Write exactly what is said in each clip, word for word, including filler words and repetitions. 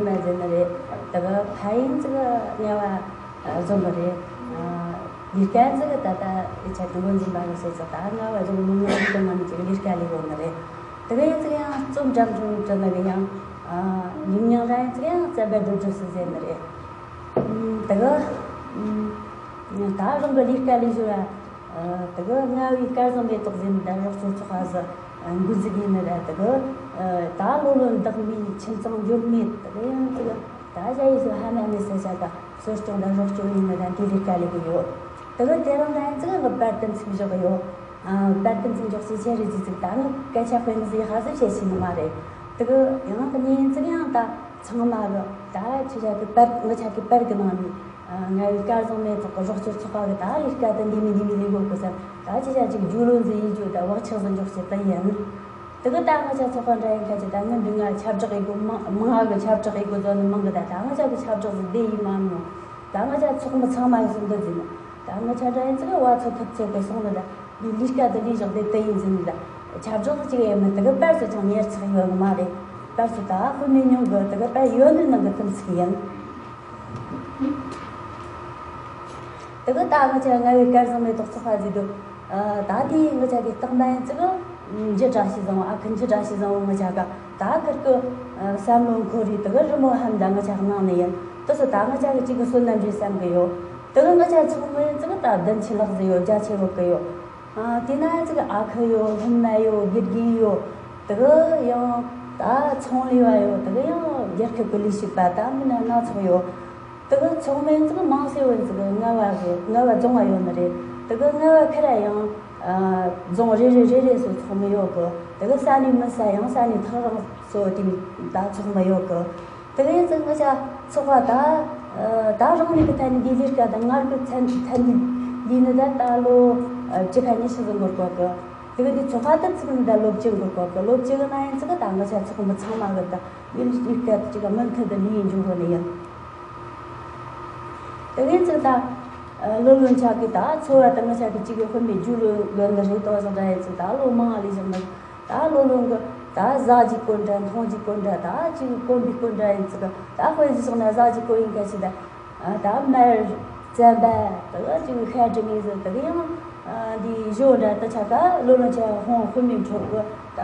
ན་ཟེར་ནི་རེད། ད་ག་ཕ་ཡིན་ཙི་གི་ངལ་བ་བཟོ་གི་རེད། ལས་ཀ་ཙི་གི་ད་ལྟ་ཆ་དུ་འགོ་འཛིན་པ་གི་བྱས་ཙི་ད་ངལ་བ་བཟོ་གི་མི་ངལ་གི་ནང་ནས་ཅིག་ལས་ཀ་ལས་གོ་ནི་རེད། ད་ག་ཡིན་ཙི་གི་ཡང་རྩོམ་འགྲམ་འགྲམ་ཙི་ནི་གི་ཡང་ཉིན་ཉང་ར་ཡིན་ཙི་གི་ཡང་རྩམ་པ་སྒྲུབ་སྒྲུབ་སུ་ཟེར་ནི་རེད། ད་ག་ད་རང་གི་ལས་ཀ་ལས་ཞོར་ཨ། དེ་གི་ལྔ་བའི་སྐལ་བཟང་མེ་ཏོག་ཟེར་ནི་ད་རོགས་ཚོ་ཚོགས་པ་ཟི་འགོ་འཛུགས་ཡིན་ནི་ར། དེ་གི་ད་ལོ་ལོན་བདག་མིའི་ཁྱིམ་ཚང་འབྱོར་མེད་དེ་གི་ཡང་དེ་གི་ད་ཞ་ཡི་སུ་ཧ་མ་ནི་ས་ཆ་ག་གསོ་སྐྱོང་ད་རོགས་སྐྱོང་ཡིན་ནི་ད་འདི་ལས་ཀ་ལས་གི་ཡོད། དེ་གི་དེ་རིང་ད་ཡིན་ཙི་གི་པར་དུ་འཚིག་བཞག་གི་ཡོད། པར་དུ་འཚིག་འཇོག་སི་ཆེ་རེ་ཙི་ཙིག་ད་ངི་སྐད་ཆ་དཔེ་ནི་ཟི་ཧ་ཟི་བྱེད་ཤེས་ནི་མ་རེད། དེ་གི་ཡང་དེ་ནས་ཡིན་ཙི་གི་ཡང་ད་ཚང་མ་གི་ད་ཆི་ཆ་གི་པར་ངི་ཆ་གི་པར་གི་ནང་ནས། ལྔ་བའི་སྐལ་བཟང་མེ་ཏོག་གི་རོགས་སྐྱོར་ཚོགས་པ་གི་ད་ལས་ཀ་དེ་འདི་མི་འདི་མི་ལས་དགོས་གི་ཟེར། ད་ཅི་བྱ་ཅིག་རྒྱུས་ལོན་ཟིན་ཡིན་རྒྱུ་ད་བག་ཆགས་ཟིན་འཇོག་བྱེད་ད་ཡིན། དེ་གི་ད་ང་ཆ་ཚོགས་པ་འདྲ་ཡིན་ཁ་ཅིག་ད་ངི་འདི་ང་ཁྱབ་བསྒྲགས་ཡིན་དགོས། མང་མང་གི་ཁྱབ་བསྒྲགས་ཡིན་དགོས་ཟོ་ནི་མང་གི་ད་ད་ང་ཆ་གི་ཁྱབ་བསྒྲགས་ཟིན་བདེ་ཡིན་མ་མྱོང་། ད་ང་ཆ་ཚོགས་མི་ཚང་མ་ཡིན་སོང་འདི་ཟིན། ད་ང་ཆ་འདྲ་ཡིན་ཙི་གི་བ་ཚོ་ཐུབ་ཚོད་གི་སོང་ནི་ད། འདི་ལས་ཀ་དེ་ལས་བཞག་དེ་དེ་ཡིན་ཟིན་ལ། ཁྱབ་བསྒྲགས་ཅིག་ཡིན་མིན་དེ་གི་པར་ཚོ་ཅང་ཉེར་ཚགས་ཡོད་གི་མ་རེད། པར་ཚོ་ད་དཔེ་མི་ཉུང་གི་དེ་གི་པར་ཡོད་ནི་ནང་གི་དེ་ཚིག་ཡིན། དེ་གི་ད་ང་ཆ་ལྔ་བའི་སྐལ་བཟང་མེ་ཏོག་ཚོགས་པ་ཟིག་འདུག་ད་དེ་ང་ཆ་གི་རྟགས་མ་ཡིན་ཙི་གི་འཇི་བཀྲ་ཤིས་བཟང་བོ་ཨ་ཁུ་འཇི་བཀྲ་ཤིས་བཟང་བོ་ང་ཆ་ག་ད་ཁིར་གི་བསམ་བློ་འཁོར་རེ་དེ་གི་རི་མོ་ཧམ་ད་ང་ཆ་གི་ནང་ནས་ཡིན། དེ་ཚོ་ད་ང་ཆ་གི་གཅིག་གི་བསོད་ནམས་རེད་བསམ་གི་ཡོད། དེ་གི་ང་ཆ་ཚོགས་མི་ཡིན་ཙི་གི་ད་བདུན་ཅུ་ལྷག་ཟིག་ཡོད། རྒྱ་ཆེ་བོ་གི་ཡོད། ཨ། དེ་ན་ཅིག་ཨ་ཁུ་ཡོད། སློབ་མ་ཡོད། དགེ་རྒན་ཡོད། དེ་གི་ཡང་ད་ཚོང་ལས་པ་ཡོད། དེ་གི་ཡང་རྒྱལ་ཁབ་ཀྱི་ལས་བྱེད་པ་ད་མི་སྣ་སྣ་ཚོགས་ཡོད། དེ་གི་ཚོགས་མི་ཅིག་མང་སེ་བོ་ཅིག་ལྔ་བ་གི་ལྔ་བ་རྫོང་བ་ཡོད་ནི་རེད། དེ་གི་ལྔ་བ་ཁེ་ར་ཡང་ཨ་རྫོང་རེ་རེ་རེ་རེ་སོ་ཚོགས་མི་ཡོད་གི། དེ་གི་ས་གནས་མི་ས་ཡང་ས་གནས་ཐག་རིང་སོ་དེ་མི་ད་ཚོགས་མི་ཡོད་གི། དེ་ག་ཡིན་ཙང་ང་ཅག་ཚོགས་པ་ད་ད་རང་ཉིད་ཀྱི་ཐད་ནས་འདི་ལས་ཀ་དང་ངར་གི་ཚན་ཐད་ནས་འདི་ནི་ད་ད་ལོ་བཅུ་ཁ་ཉི་ཤུ་ཟིན་འགོར་གོ་གི། དེ་ག་འདི་ཚོགས་པ་ད་ཚིག་ནི་ད་ལོ་བཅུ་འགོར་གོ་གི། ལོ་བཅུ་གི་ནང་ཡིན་ཙང་ད་ང་ཅག་ཚོགས་མི་ཚང་མ་གི་ད་འདི་ལས་ཀ་ཅིག་མུ་མཐུད་དུ་ལས་ཡིན་འཇུག་གོ་ནི་ཡིན། དེ་ག་ཡིན་ཙང་ད་ལོ་ལོན་ཆགས་གི་ད་ཚོ་བ་ད་ང་ཅག་གི་གཅིག་གི་དཔོན་པའི་རྒྱུ་ལོན་ལོན་ནི་རེད། དོ་བཟང་འདྲ་ཡིན་ཙང་ད་ལོ་མང་ལས་བཞག་ནི། ད་ལོ་ལོན་གི་ད་ཟ་རྒྱུ་དཀོན་དྲ་འཐུང་རྒྱུ་དཀོན་དྲ་ད་ཅིག་དཀོན་པའི་དཀོན་དྲ་ཡིན་ཙི་གི། ད་དཔེ་ཟིག་སོང་ན་ཟ་རྒྱུ་དཀོན་ཡིན་ཁ་ཅིག་ད་ད་མར་རྩམ་པ་ད་ཅིག་ཤ་དྲི་ངེས་ཟིག་ད་ཡང་འདི་ཞོ་འདྲ་ད་ཆ་ད་ལོ་ལོན་ཆ་ཧོང་དཔེ་མེད་འཕྲོད་གི། ད་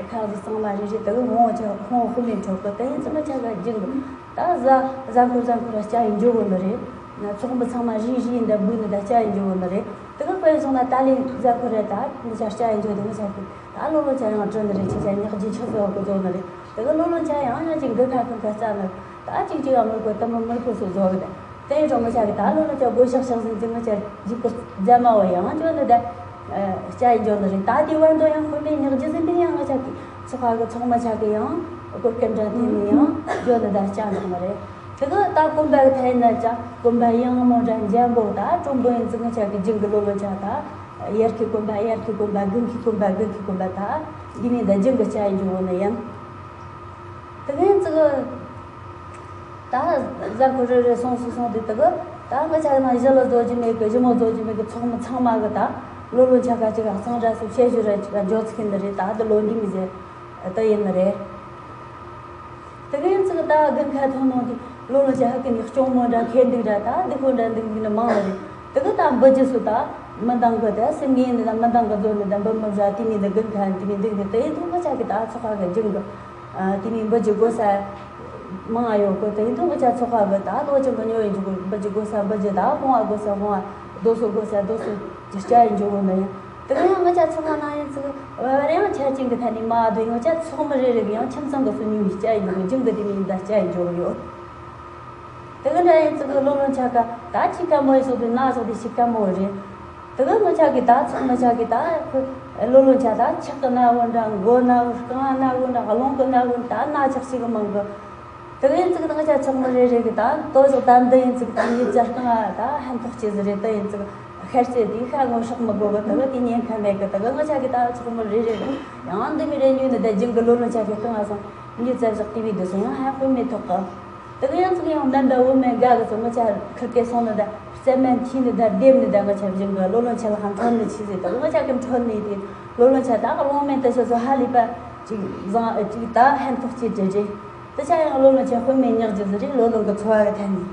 ཁ་ཟིག་གཙང་མ་རེ་རེ་ད་ཧོང་ཆ་ཧོང་དཔེ་མེད་འཕྲོད་གི། ད་ཡིན་ཙི་ང་ཆ་ག་རྒྱུན་གི་ད་ཟ་ཟ་འཁོར་ཟ་འཁོར་ར་སྐྱ་ཡིན་འཇོག་གི་ནི་རེད། ཚོགས་མི་ཚང་མ་རེ་རེ་ཡིན་ད་འབུད་ནི་ད་སྐྱ་ཡིན་འཇོག་གི་ནི་རེད། དེ་ག་དཔེ་བཞག་ན་ཏཱ་ལའི་ཟ་འཁོར་རེད། ད་ང་ཅག་སྐྱ་ཡིན་འཇོག་དེ་ང་ཅག་གི་ད་ལོ་ལོན་ཆ་ཡང་བྲོ་ནི་རེད། ཁྱེད་ཅག་ཉག་རྗེས་ཆགས་སོགས་གི་བཟོ་ནི་རེད། དེ་ག་ལོ་ལོན་ཆ་ཡང་ཡང་ཅིག་འགུལ་ཁ་ཁུར་ཁ་རྩ་ནི་ད་ཅིག་ཅིག་ཡང་མི་དགོས། དེ་མི་མི་དགོས་སུ་བཟོ་གི་ད། དེ་ཡིན་རུང་ང་ཅག་གི་ད་ལོ་ལོན་ཆ་སྒོ་ཤག་ཤག་ཟིན་ཙི་ང་ཅག་རྗེས་ཀྱི་རྫ་མ་བ་ཡང་འཇོག་ནི་ད་སྐྱ་ཡིན་འཇོག་ནི་རེད། ད་དེ་བར་དུ་ཡང་དཔེ་མེད་ཉག་རྗེས་ཟིན་དེ་ཡང་ང་ཅག་གི་ཚོགས་པ་གི་ཚོགས་མི་ཆ་གི་ཡང་སྐོར་སྐད་འདྲ་དེ་ནི་ཡང་འཇོག་ནི་ད་སྐྱ་འཇོག་ནི་རེད། དེ་གི་ད་གོམ་པ་གི་ཐད་ན་ཅག་གོམ་པ་ཡང་མོ་འདྲ་འཇམ་པོ་ད་གྲུང་པོ་ཡིན་ཙི་ང་ཅག་གི་རྒྱུན་གི་ལོ་ལོན་ཆ་ད་དབྱར་ཁའི་གོམ་པ་དབྱར་ཁའི་གོམ་པ། དགུན་ཁའི་གོམ་པ་དགུན་ཁའི་གོམ་པ་ད་འདི་ནི་ད་རྒྱུན་གི་སྐྱ་ཡིན་འཇོག་ནི་ཡིན། དེ་གི་ཙི་གི་ད་གཟའ་འཁོར་རེ་རེ་སོང་སོང་སོང་དེ་དེ་གི་ད་ང་ཅག་ནང་ཞི་ལུ་རྫོགས་རྒྱུ་མེད་གི། ཞི་མོ་རྫོགས་རྒྱུ་མེད་གི། ཚོགས་མི་ཚང་མ་གི་ད་ལོ་ལོན་ཆ་ག་ཅིག་ག་གཙང་སྦྲ་སོགས་བཤད་རྒྱུ་ར་ཅིག་ག་འཇོག་ཚིག་ནི་རེད། ད་དེ་ལོ་འདི་མི་ཟེར་ད་ཡིན་ནི་རེད། དེ་གི་ཙི་གི་ད་དགུན་ཁ་ཐོན་ནོ་དེ་ལོ་ལོན་ཆ་ཧ་གི་ནི་སྐྱོང་མོ་འདྲ་ཁེར་འདུག་འདྲ་ད་འདི་ཁོ་འདྲ་འདུག་འདུག་ནི་མང་ནི་རེད། དེ་གི་ད་འབུ་རྒྱུ་སུ་ད་མི་འདང་གི་ད་སེམས་ངན་ནི་ད་མི་འདང་གི་བཟོ་ནི་ད་འབུ་མི་བཞག་དེ་ནི་ད་དགུན་ཁ་དེ་ནི་འདུག་ནི་དེ་ཡིན་དུ་ང་ཅག་གི་ད་ཚོགས་ཁ་གི་རྒྱུན་གི། དེ་ནས་འབུ་རྒྱུ་དགོས་ས་མང་ཡོད་གོ། དེ་ཡིན་དུས་ང་ཅག་ཚོགས་པ་གི་ད་ལོ་ཆུང་གི་ཉོ་ཡིན་འཇུག་གི། འབུ་རྒྱུ་དགོས་ས་འབུ་རྒྱུ། ད་བོང་བ་དགོས་ས་བོང་བ། རྡོ་སོལ་དགོས་ས་རྡོ་སོལ་གྱི་སྐྱ་ཡིན་འཇུག་གི་ནི་ཡིན། དེ་ག་ཡང་ང་ཅག་ཚོགས་པ་ནང་ཡིན་ཚིག་བ་ཡང་ཆ་རྐྱེན་གི་ཐད་ནས་མ་འདུག་ང་ཅག་ཚོགས་མི་རེ་རེ་གི་ཡང་ཁྱིམ་ཚང་གི་སུ་ཉོ་ཡི་སྐྱ་ཡིན་འཇུག་གི། རྒྱུན་གི་དེ་ནས་ཡིན་ད་སྐྱ་ཡིན་འཇུག་གི་ཡོད། དེ་ག་འདྲ་ཡིན་ཚིག་གི་ལོ་ལོན་ཆ་ག་ད་ཅི་དཀའ་མོ་ཡིན་སོགས་དེ་ན་སོགས་དེ་ཞིག་དཀའ་མོ་རེད། དེ་ག་ང་ཅག་གི་ད་ཚོགས་མི་ཆ་གི་ད་ལོ་ལོན་ཆ་ད་ཆག་གི་ན་བོ་འདྲ། མགོ་ན་བོ། རྐང་ན་བོ་འདྲ། རླུང་གི་ན་བོ་ད་ན་ཆག་ཞིག་གི་མང་གི། དེ་ག་ཡིན་ཙིག་ང་ཅག་ཚོགས་མི་རེ་རེ་གི་ད་དོ་ཟོག་ད་འདི་ཡིན་ཙིག་ད་ཉིད་ཅག་རྐང་ཨ་ད་ཕན་ཐོགས་ཆེ་ཟི་རེད། དེ་ཡིན་ཙིག་ཤར་ཚེ་དེ་ཤ་ངོ་ཤོག་མི་དགོ་གི། དེ་ག་དེ་ཉེན་ཁ་མེད་གི། དེ་ག་ང་ཅག་གི་ད་ཚོགས་མི་རེ་རེ་གི་ཡང་འདི་མི་རེ་ཉོས་ནི་ད་རྒྱུན་གི་ལོ་ལོན་ཆ་གི་རྐང་ཨ་སང་ཉིད་ཙག་ཞག་དེ་བས་འདི་སོང་ཡང་ཧ་གོ་མི་ཐོག་གི། དེ་ག་ཡང་ཙིག་ཡང་མེན་ད་འོ་མེན་དགའ་གི་ཚོ་ང་ཅག་ཁིར་ཀེ་སོང་ནི་ད་རྩེ་མན་ཁྱི་ནི་ད་དེབ་ནི་ད་ང་ཅག་རྒྱུན་གི་ལོ་ལོན་ཆ་ལ་ཧང་འཕྲོད་ནི་ཆི་ཟེར། དེ་ག་ང་ཅག་གི་འཕྲོད་ནི་དེ་ལོ་ལོན་ཆ་ད་གློང་མེན་ད་ཤོ་ཚོ་ཧ་ལི་པ་ཅིག་བཟང་ཅིག་ད་ཕན་ཐོགས་ཆེ་རེ་རེ། དེ་ཆ་ཡང་ལོ་ལོན་ཆ་དཔེ་མེད་ཉག་རྒྱུ་ཟིག་རེད། ལོ་ལོན་གི་འཚོ་བ་གི་ཐད་ནས།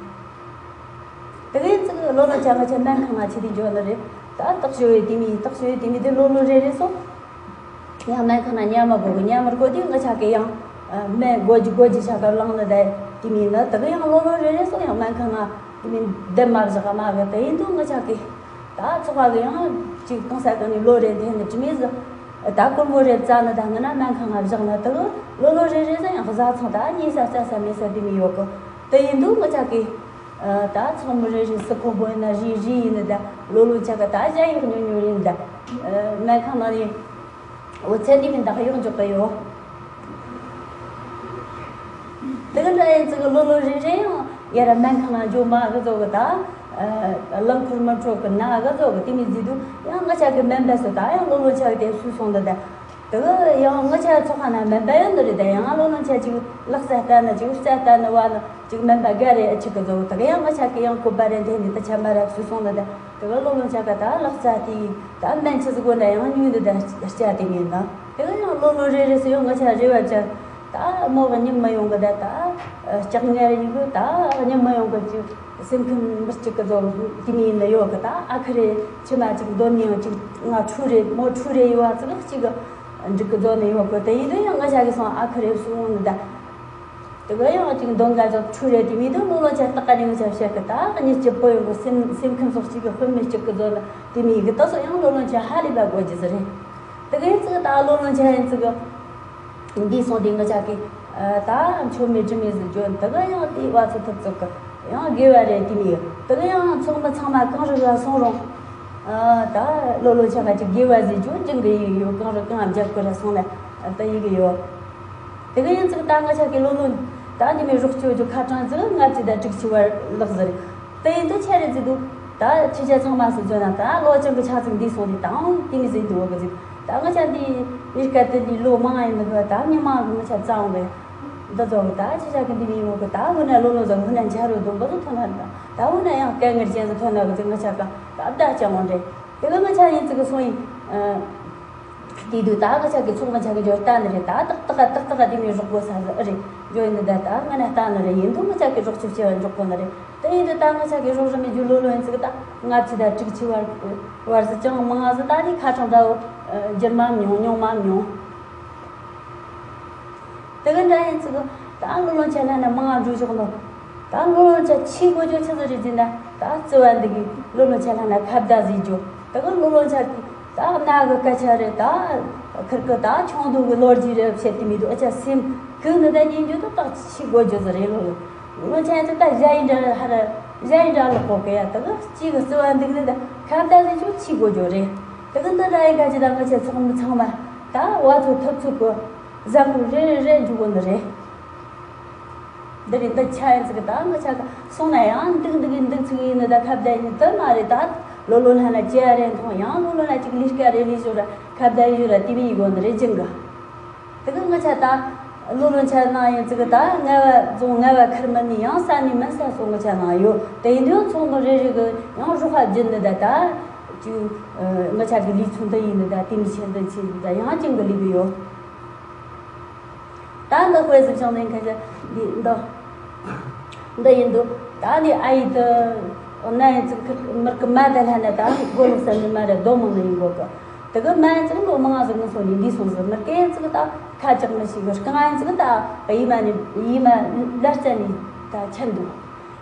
དེ་ག་ཡིན་ཙི་གི་ལོ་ལོན་ཆ་ང་ཆ་སྨན་ཁང་ང་ཆེ་དེ་འཇོག་ནི་རེད། ད་བརྟག་ཞིབ་ཡོད་དེ་མི་ཡིན། བརྟག་ཞིབ་ཡོད་དེ་མི་དེ་ལོ་ལོ་རེ་རེ་སོང་། ཡང་སྨན་ཁང་ན་ཉལ་མ་དགོས་གི། ཉལ་མི་དགོས་དུས་ང་ཆ་གི་ཡང་སྨན་དགོས་རྒྱུ་དགོས་རྒྱུ་ཆ་ག་བླངས་ནི་ད་དེ་མི་ཡིན་ན། དེ་ག་ཡང་ལོ་ལོ་རེ་རེ་སོང་ཡང་སྨན་ཁང་ན་དེ་མི་བདེ་མ་བཞག་མ་གི། དེ་ཡིན་དུས་ང་ཆ་གི་ད་ཚོགས་པ་གི་ཡང་ཅིག་གང་ས་གང་ནས་ལོ་རེ་འཐེན་ནི་དྲི་མེད་ཟི། ད་སྒོར་མོ་རེ་བཙལ་ནི་ད་ང་ན་སྨན་ཁང་ང་བཞག་ན་དེ་གི་ལོ་ལོ་རེ་རེ་ཟི་ཡང་བཟའ་ཚང་ད་ཉེ་ས་བཙལ་ས་མེད་ས་དེ་མི་ཡོད་གི། དེ་ཡིན་དུས་ང་ཆ་གི་ད་ཚོགས་མི་རེ་རེ་སི་ཁོ་བོ་ཡིན་ན་རེ་རེ་ཡིན་ནི་ད་ལོ་ལོན་ཆ་གི་ད་ཞ་ཡག་ཉོ་ཉོ་ཡིན་ད། སྨན་ཁང་ནང་ནས་འོ་ཚད་དེ་མི་འདག་གཡོག་འཇོག་གི་ཡོད། དེ་གི་འདྲ་ཡིན་ཙི་གི་ལོ་ལོ་རེ་རེ་ཡང་ཡ་ར་སྨན་ཁང་ལ་འཇོག་མ་གི་ཚོ་གི་ད། རླངས་འཁོར་མི་འཕྲོད་གི་ན་གི་ཚོ་གི་དེ་མི་ཟིག་དུས་ཡང་ང་ཆ་གི་སྨན་པ་སུ་ད་ཡང་ལོ་ལོན་ཆ་གི་དེ་སུ་སོང་འདི་ད། དེ་གི་ཡང་ང་ཆ་ཚོགས་ཁང་ན་སྨན་པ་ཡོད་འདི་རེད། ད་ཡང་ལོ་ལོན་ཆ་ཅིག་ལག་རྩལ་ལྟ་ན་ཅིག་རྩལ་ལྟ་ན་བ་ན་ཅིག་སྨན་པ་དགའ་རེ་ཨ་ཆི་གི་ཚོ་གི་དེ་གི་ཡང་ང་ཆ་གི་ཡང་གོ་པ་རེ་འཐེན་ནི་ད་ཆ་མ་ར་སུ་སོང་འདི་ད། དེ་ག་ལོ་ལོན་ཆ་ག་ད་ལག་རྩལ་དེ་ད་སྨན་ཆི་ཟིག་དགོས་ན་ཡང་ཉུང་འདི་ད་སྐྱ་དེ་མིན་ན། དེ་ག་ཡང་ལོ་ལོ་རེ་རེ་སུ་ཡང་ང་ཆ་རེ་བ་ཅན་ད་མོ་ག་ཉིན་མ་ཡོང་གི་ད་ད་ལྕགས་ངར་ཡིན་གི་ད་ཉིན་མ་ཡོང་གི་ཅིག་སེམས་ཁམས་མི་གཅིག་གི་ཚོ་དེ་མིན་ན་ཡོད་གི། ད་ཨ་ཁུ་རེ་ཕྱི་མ་ཅིག་འདོན་ནི་ཡང་ཅིག་ང་ཕྲུ་རེ་མོ་ཕྲུ་རེ་ཡོད་བ་ཙི་ག་ཅིག་གི་འགྲིག་གི་འདོན་ནི་ཡོད་གི། དེ་ཡིན་དུས་ཡང་ང་ཆ་གི་སོང་ཨ་ཁུ་རེ་སུ་འོང་ནི་ད། དེ་ག་ཡང་ཅིག་འདོན་ག་ཚོ་ཁྲུ་རེ་དེ་མི་འདུག་ལོ་ལོན་ཆ་སྟག་ག་ནས་ང་ཆ་བཤད་གི་ད་གཉིས་སྐྱིད་པོ་ཡོང་གི་སེམས་སེམས་ཁམས་སོགས་གཅིག་གི་དཔེ་མི་གཅིག་གི་ཚོ་ལ་དེ་མི་གི་ད་སོ་ཡང་ལོ་ལོན་ཆ་ཧ་ལས་པ་དགོས་རྒྱུ་ཟེར་རེད། དེ་ག་ཡིན་ཙི་གི་ད་ལོ་ལོན་ཆ་ཡིན་ཙི་གི་འདི་སོང་དེ་ང་ཆ་གི་ད་མཆོད་མེ་དྲི་མེད་ཟིག་བརྗོད་དེ་ག་ཡང་དེ་བ་ཚོ་ཐུབ་ཚུགས་གི་ཡང་དགེ་བ་རེད། དེ་མི་དེ་ག་ཡང་ཚོགས་མི་ཚང་མ་གང་རུ་ར་སོང་རུང་ད་ལོ་ལོན་ཆ་ང་ཅིག་དགེ་བ་ཟིག་བརྗོད་འཇིང་གི་ཡིག་ཡོད། གང་རུ་གང་རྒྱབ་གི་ར་སོང་ལ་ད་ཡི་གི་ཡོད། དེ་ག་ཡིན་ཙི་གི་ད་ང་ཆ་གི་ལོ་ལོན་ད་འདི་མི་རོགས་སྐྱོ་རྒྱུ་ཁ་གྲངས་ཙི་ལྔ་བཅུ་དང་དྲུག་ཅུ་བར་ལག་ཟེར། དེ་ཡིན་དུ་ཆ་རེ་ཙི་འདུག་ད་ཁྱི་ཆ་ཚང་མ་སུ་བརྗོད་ན་ད་ལོ་ཅང་གི་ཆ་ཚིག་འདི་སོང་དེ་དང་དེ་མི་ཟིན་དུ་བ་གི་ཟིན། ད་ང་ཆ་འདི་ཡི་སྐད་དེ་འདི་ལོ་མང་ཡིན་འདུག་ད་མི་མང་གི་ང་ཆ་གཙང་བས་འདི་ཚོ་གི་ད་ཁྱི་ཆ་གི་འདི་མི་ཡོང་གི་ད་འུ་ན་ལོ་ལོ་ཟ་འུ་ན་འཇའ་རུ་སྡོམ་པ་ཟོ་ཐོན་ན་ད་འུ་ན་ཡང་སྐད་ངར་ཅན་ཟིག་ཐོན་ན་གི་ཟིག་ང་ཆ་ག་ད་བདག་ཅང་འོང་རེད། དེ་ག་ང་ཆ་ཡིན་ཙི་གི་སོང་ཡིན། དེ་དུས་ད་ང་ཆ་གི་ཚོགས་ང་ཆ་གི་འཇོ་ལྟ་ནི་རེད། ད་ཏག་ཏག་ཏག་ཏག་དེ་མི་རོགས་པོ་ས་ཟི་ཨ་རེད། འཇོ་ཡིན་ད་ད་ང་ན་ལྟ་ནི་རེད། ཡིན་དུ་ང་ཆ་གི་རོགས་ཆུ་ཆེ་བ་འཇོག་གོ་ནི་རེད། དེ་ཡིན་དུ་ད་ང་ཆ་གི་རོགས་རི་མི་རྒྱུ་ལོ་ལོ་ཡིན་ཙི་གི་ད་ལྔ་བཅུ་ད་དྲུག་ཅུ་བར་བར་ཟི་ཅང་མང་ཟི་ད་དེ་ཁ་གྲངས་འདྲ་བོ་འགྱུར་མ་མྱོང་མྱོང་མ་མྱོང་། དེ་ག་འདྲ་ཡིན་ཙི་གི་ད་ལོ་ལོན་ཆ་ལ་ན་མང་འགྲོ་ཆོག་ནོ། ད་ལོ་ལོན་ཆ་ཆི་གོ་ཅོ་ཆི་ཟི་རེད་ཟིན་ན་ད་བརྩི་བ་འདི་གི་ལོ་ལོན་ཆ་ལ་ན་ཁ་བརྡ་ཟིན་རྒྱུ། དེ་གི་ལོ་ལོན་ཆ་གི་ད་ན་གི་སྐད་ཆ་རེད། ད་ཁིར་གི་ད་ཆུང་དུ་གི་ལོ་རྒྱུས་རེད་བཤད་དེ་མི་འདུག་ཨ་ཆ་སེམས་གི་ནི་ད་ཉིན་རྒྱུ་ད་ད་ཆི་གོ་ཅོ་ཟི་རེད། ལོ་ལོ་ལོན་ཆ་ཡིན་ད་ད་གཞན་ཡིན་འདྲ་ཧ་ར་གཞན་ཡིན་འདྲ་ལོ་གོ་གི་ཡ། དེ་གི་ཅི་གི་བརྩི་བ་འདི་གི་ནི་ད་ཁ་བརྡ་ཟིན་རྒྱུ་ཆི་གོ་ཅོ་རེད། དེ་གི་འདི་འདྲ་ཡིན་ག་ཅི་ད་ང་ཆ་ཚོགས་མི་ཚང་མ་ད་བ་ཚོ་ཐུབ་ཚུགས་གི་བཟང་པོ་རེ་རེ་རེ་འཇུག་གོ་ནི་རེད། འདི་རེད་འདི་ཆ་ཡིན་ཟིག་ད་ང་ཆ་ག་སོང་ན་ཡང་འདུག་འདུག་འདུག་ཚིག་ཡིན་ནི་ད་ཁ་བརྡ་ཡིན་ནི་དུ་མ་རེད། ད་ལོ་ལོ་ལྷན་ན་ཅི་ཡ་རེད་མཐོང་ཡང་ལོ་ལོ་ལ་ཅིག་ལས་ཀ་རེད་ལས་ཞོར་ར་ཁ་བརྡ་ཡིན་ཞོར་ར་དེ་མི་ཡི་གོ་ནི་རེད་ཅིང་གི། དེ་གི་ང་ཆ་ད་ལོ་ལོ་ཆ་ན་ཡིན་ཟིག་ད་ང་བ་རྫོང་ང་བ་ཁར་མི་ནི་ཡང་ས་ནི་མི་ས་སོ་ང་ཆ་ན་ཡོད། དེ་ཡིན་དུས་ཚོང་མི་རེ་རེ་གི་ཡང་རོགས་ཧ་བརྒྱུད་ནི་ད་ད་ཅིག་ང་ཆ་གི་ལས་ཚུལ་འདི་ཡིན་ནི་ད་དེ་མི་ཆེ་འདི་ཆེ་ད་ཡང་ཅིང་གི་ལས་གི་ཡོད། ད་འདི་དཔེ་ཟིག་བྱུང་ནས་ཁ་ཤས་འདི་འདི་འདི་ཡིན་འདུག་ད་འདི་ཨ་ཡི་འདི་འོ་ན་ཡིན་ཙིག་མིར་གི་མ་དེ་ལྷ་ན་ད་མགོ་ལོག་ས་ནི་མ་རེད། རྡོ་མང་ནི་ཡིན་གོ་གི། དེ་གི་མ་ཡིན་ཙིག་ལོ་མང་ཟིག་ངུ་སོ་ནི་འདི་སོང་ཟིག་མིར་གེ་ཡིན་ཙིག་ད་ཁ་ཅག་མི་ཤེས་གི། རྐང་ཡིན་ཙིག་ད་ཡི་མ་ནི་ཡི་མ་ལ་རྩ་ནི་ད་ཆེན་འདུག་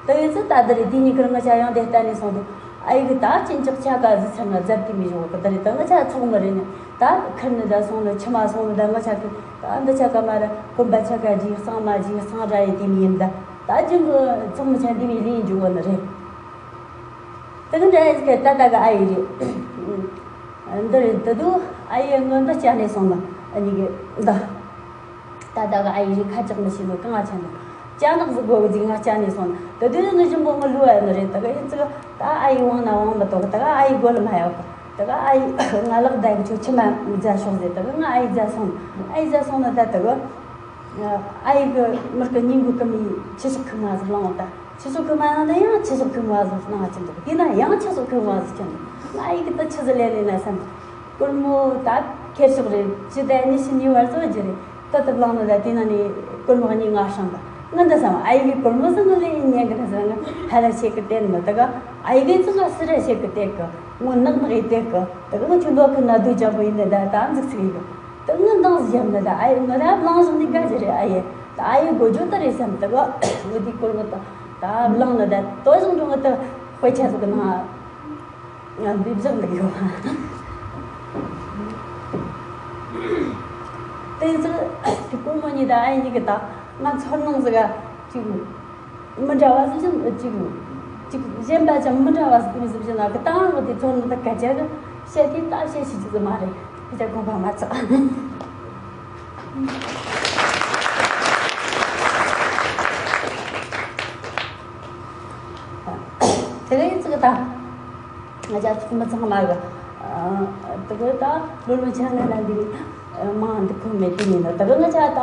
དེ་ཡིན་ཙི་ད་འདི་རེད། དེ་གཉིས་ཀར་ང་ཆ་ཡང་དེ་ལྟ་ནས་སོང་དུས་ཨ་ཡི་གི་ད་ཅིན་ཅག་ཆ་ག་ཟི་ཚར་ན་རྫབ་དེ་མི་བཞོ་གི། དེ་རེད་ད་ང་ཆ་ཚོགས་མི་རེད་ནི་ད་ཁིར་ནི་ད་སོང་ནི་ཕྱི་མ་སོང་ནི་ད་ང་ཆ་གི་ད་འདི་ཆ་ག་མ་ར་གོམ་པ་ཆ་ག་ཇི་གཙང་མ་ཇི་གཙང་ར་ཡི་དེ་མི་ཡིན་ད་ད་ཅིན་གི་ཚོགས་མི་ཆ་འདི་མི་ལིན་འཇུ་བ་ནི་རེད། དེ་གི་འདྲ་ཡི་གི་ད་ད་གི་ཨ་ཡི་རེད། འདི་རེད་དེ་དུ་ཨ་ཡི་ངོ་འདི་ཅག་ནས་སོང་ནི་ཨ་ནི་གི་ད། ད་ལྟ་གི་ཨ་ཡི་རིགས་ཁ་ཅག་མི་ཤེས་ནོ་གང་ང་ཆ་ནོ། ཅ་ནག་ཟིག་དགོས་གི་ཟིག་ང་ཅ་ནས་སོང་ན་དེ་དུས་ནི་ཞིམ་པོ་ངི་ལུས་ཨ་ནི་རེད། ད་ག་ཡིན་ཙི་ག་ད་ཨ་ཡི་དབང་ན་དབང་མི་ཏོག་ད་ག་ཨ་ཡི་རྒོལ་མ་ཡོད་གི། ད་ག་ཨ་ཡི་ང་ལག་ད་གི་ཆོ་ཆི་མ་རྫ་ཤོག་ཟེར། ད་ག་ང་ཨ་ཡི་རྫ་སོང་ཨ་ཡི་རྫ་སོང་ན་ད་ད་ག་ཨ་ཡི་གི་མིར་གི་ཉིན་གུ་གི་མི་ཆི་ཤོག་གི་མ་ཟིག་ལང་བ་ད། ཆི་ཟིག་གི་མ་ནང་ན་ཡང་ཆི་ཟིག་གི་མ་ཟིག་སྣང་ཅི་འདུག་དེ་ན་ཡང་ཆི་ཟིག་གི་མ་ཟིག་ཅི་འདུག་ང་ཨི་གི་ད་ཆི་ཟིག་ལས་ལས་ན་བསམ། སྒོར་མོ་ད་ཁེར་ཕྱོགས་རེད། ཅི་ད་ནི་ཕྱི་ཉི་བར་བཟོ་རྒྱུ་རེད། ད་ད་བླངས་ན་ད་དེ་ན་ནི་ སྒོར་མོ་གཉིས་ལྔ་སྲང་གི། ངི་འདི་བསམ། ཨ་ཡི་གི་སྒོར་མོ་ཟིག་ངི་ལས་ཡིན་ཉན་གི་ད་ཟེར། ང་ཧ་ལ་ཤེས་གི་དེ་ནི་ད་ག་ཨ་ཡི་གི་ཚོ་ང་སི་ར་ཤེས་གི་དེ་གི། ངོ་ནག་ནག་ཡི་དེ་གི། ད་ག་ང་ཁྱོད་འདོད་གི་ན་དུས་ཅམ་པོ་ཡིན་ནི་ད་ད་འཛུགས་ཚིག་ཡིན་གི། ད་ངི་འདང་ཟིག་ཡམ་ནི་ད་ཨ་ཡི་ང་ད་བླངས་བཞག་ནི་ག་ཅི་རེད། ཨ་ཡི་ད་ཨ་ཡི་དགོས་རྒྱུ་ད་རེད་བསམ། ད་ག་ངི་དེ་སྒོར་མོ་ད་ད་བླངས་ནི་ད་དོ་བཞག་འགྲོ། ངི་ད་དཔེ་ཆ་ཟིག་གི་ནང་ང་འབིབ་བཞག་འདུག་ཡོད། དེ་ཚོ་དེ་སྒོར་མོ་གཉིས་ད་ཨ་ཡི་གཉིས་གི་ད་ང་ཚོར་སྣང་ཟིག་ག་ཅིག་མི་འདྲ་བ་ཟིག་བྱུང་། ཅིག་ཅིག་གཞན་པ་ཅང་མི་འདྲ་བ་ཟིག་མི་ཟིག་བྱུང་ན་གི་ད་ང་དེ་ཚོར་སྣང་ད་སྐད་ཆ་གི་བཤད་དེ་ད་བཤད་ཤེས་ཀྱི་ཟིག་མ་རེད། སྐད་ཆ་དགོངས་པ་མ་ཚོམ། དེ་ག་ཡིན་ཙི་གི་ད། ང་ཅག་ཚོགས་མི་ཚང་མ་གི། ཨ། དེ་གི་ད་ལོ་ལོན་ཆ་ལ་ན་འདི་མང་འདི་ཁོ་མེད་དེ་ཡིན་ནོ། དེ་གི་ང་ཅག་ད་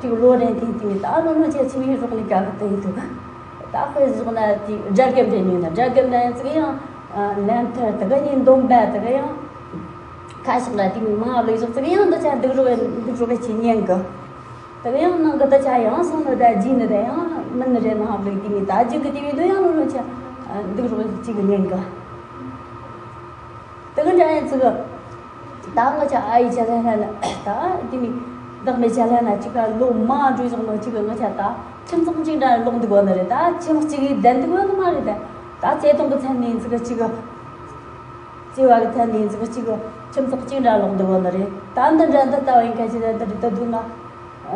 ཅིག་ལོ་རན་ཐེངས་དེ་ནི་ད་ལོ་ལོན་ཆ་ཆི་མི་རོགས་ནི་ག་གི་དེ་ཡིན་དུ། ད་དཔེ་བཞག་ན་དེ་སྒྲ་སྒམ་རེ་ཉོས་ན་སྒྲ་སྒམ་ན་ཡང་ཙི་གི་ཡང་ལན་ཐར། དེ་གི་ནི་འདོམ་པ། དེ་གི་ཡང་ཁ་ཤགས་ལ་དེ་མི་མང་ལོས་བཞག་ཙི་གི་ཡང་འདི་ཆ་འདུག་རོགས་འདུག་རོགས་ཆི་ཉན་གི། དེ་ག་ཡང་ནང་གི་ད་ཆ་ཡང་སོང་ནི་ད་རྗེས་ནི་ད་ཡང་མིན་ནི་རེད། ནང་ལུགས་དེ་མི་ད་རྗེས་གི་དེ་མི་དུ་ཡང་ལོ་ལོ་ཆ་འདུག་རོགས་གཅིག་གི་ཉན་གི། དེ་ག་འདྲ་ཡང་ཙི་གི་ད་ང་ཆ་ཨ་ཡི་ཆ་ལ་ན་ད་དེ་མི་བདག་མེད་ཆ་ལ་ན་གཅིག་ག་ལོ་མང་འགྲོ་བཞག་ནོ་གཅིག་གི་ང་ཆ་ད་ཁྱིམ་ཚང་གཅིག་འདྲ་ལོག་འདུག་གོ་ནི་རེད། ད་ཁྱིམ་གཅིག་གི་བདེན་འདུག་གོ་ནི་མ་རེད། ད་ད་བརྩེ་དུང་གི་མཚན་ནས་ཙི་གི་གཅིག་གི། བརྩེ་བ་གི་ཐད་ནས་ཡིན་ཙི་གི་གཅིག་གི་ཁྱིམ་ཚང་གཅིག་འདྲ་ལོག་འདུག་གོ་ནི་རེད། ད་འདི་འདྲ་འདི་ལྟ་བ་ཡིན་ཁ་ཅིག་ད་འདི་རེད། ད་དུང་ང་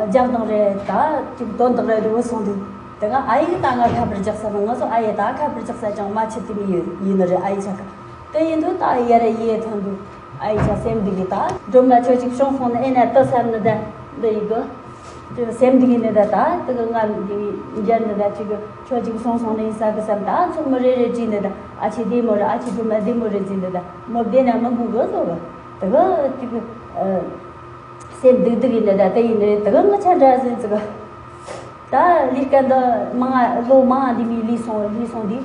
རྒྱག་དང་རེད། ད་ཅིག་དོན་དག་རེད་འདུག་སོང་དུས་དེ་ང་ཨ་ཡིག་ད་ང་ཁ་པར་རྒྱག་ས་ན་ང་ཚོ་ཨ་ཡེ་ད་ཁ་པར་རྒྱག་ས་ཅང་མ་ཆད་དེ་མི་ཡོད་ཡིན་ནི་རེད། ཨ་ཡེ་ཆ་ག་དེ་ཡིན་དུས་ད་ཡ་རེ་ཡེ་ཐོན་དུས་ཨ་ཡེ་ཆ་སེམས་འདི་གི་ད་སྒྲོལ་མ་ཁྱོད་ཅིག་བྱུང་སོང་ནི་ཨེ་ན་ལྟ་ས་ནི་ད་འདི་ཡི་གི། ཅིག་སེམས་འདི་གི་ནི་ད་ད་དེ་གི་ང་འདི་གི་འཇར་ནི་ད་ཅིག་གི་ཁྱོད་ཅིག་སོང་སོང་ནི་ཡིན་ས་གི་བསམ། ད་ཚོགས་མི་རེ་རེ་བྲིས་ནི་ད་ཨ་ཆེ་བདེ་མོ་རེད། ཨ་ཆེ་སྒྲོལ་མ་བདེ་མོ་རེད་ཟིན་ནི་ད་མོ་བདེ་ན་མི་འགུག་གི་བཟོ་གི། དེ་གི་ཅིག་གི་སེམས་སྡུག་སྡུག་ཡིན་ནི་ད་དེ་ཡིན་ནི་རེད། དེ་གི་ང་ཆ་འདྲ་ཟིན་ཙི་གི་ད་ལས་ཀ་འདི་མང་ལོ་མང་འདི་མི་ལས་སོང་ལས་སོང་འདི།